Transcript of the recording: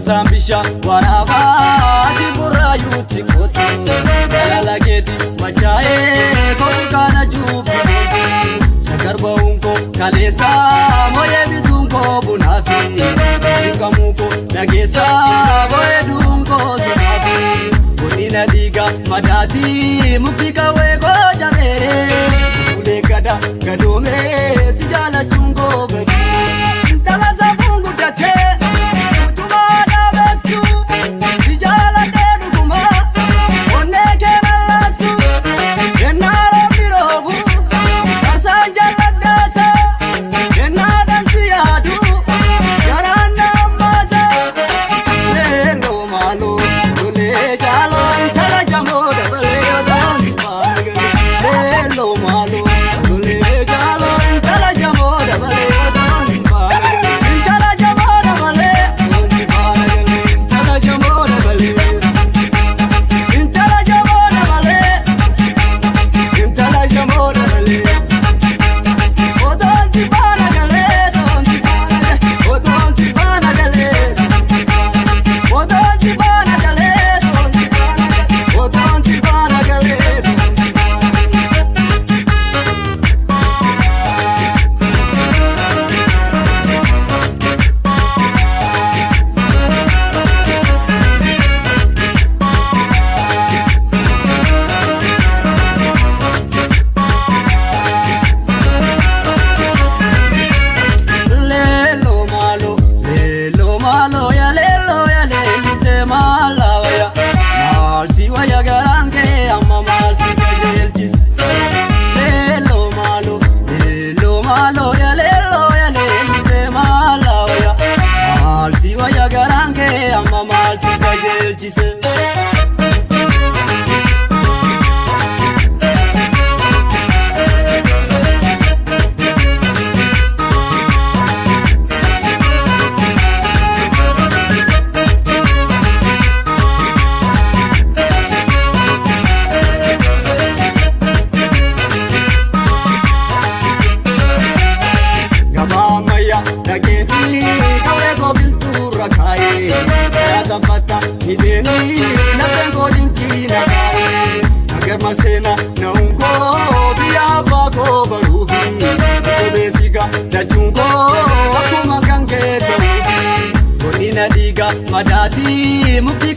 Goosaan bishaan waraabaati burraayuutti kootu. Jaalala keeti machaa'ee kootu kana juufu. Shakkar ba'uun koo kaleessaa mooyee bituun koo bunaafi. Dhiqamuu koo dhageessaa boo'ee du'uun koo sonaafi. Godina dhiiga madaatii mukti qawwee koo jabeeree. Ulee gada gadoomee si jaalachuun koo gadi. Dhala safuun guddatee utubaa dhaabattu si jaaladhee dhuguma onnee kee bal'aattu kennaa roobni roobu tarsaan jalladhaata kennaa dhansi yaadu garaan na hammaata. Leelloo maaloo lolee jaaloo intala jamoo dabalee odoon si faana galee. Leelloo maaloo lolee jaaloo intala jamoo dabalee odoon si faana galee. Intala jamoo dabalee odoon si faana galee. Intala jamoo dabalee. Intala jamoo dabalee. Intala jamoo dabalee. Odoon si faana galee odoon si faana galee. Odoon si faana galee. Odoon si faana galee odoon si faana galee. Odoon si faana galee odoon si faana galee. Leelo malo, leelo malo ya leelo ya leelise maalawaya. Maalsi waya garaan kee amma maalsi qajeelchise. Leelo malo, leelo malo ya leelo ya leelise maalawaya. Maalsi waya garaan kee amma maalsi qajeelchise. Gabaa ammayyaa dhageetii qawwee koo biltuurra kaayee yaasaffata hidheenii lafeen koo dinqii na kaayee nagar marseena na'uun koo biyya abbaa koo baruufi sobeesiga dachuun koo akkuma kan kee ta'uufi godina dhiiga madaatii mukti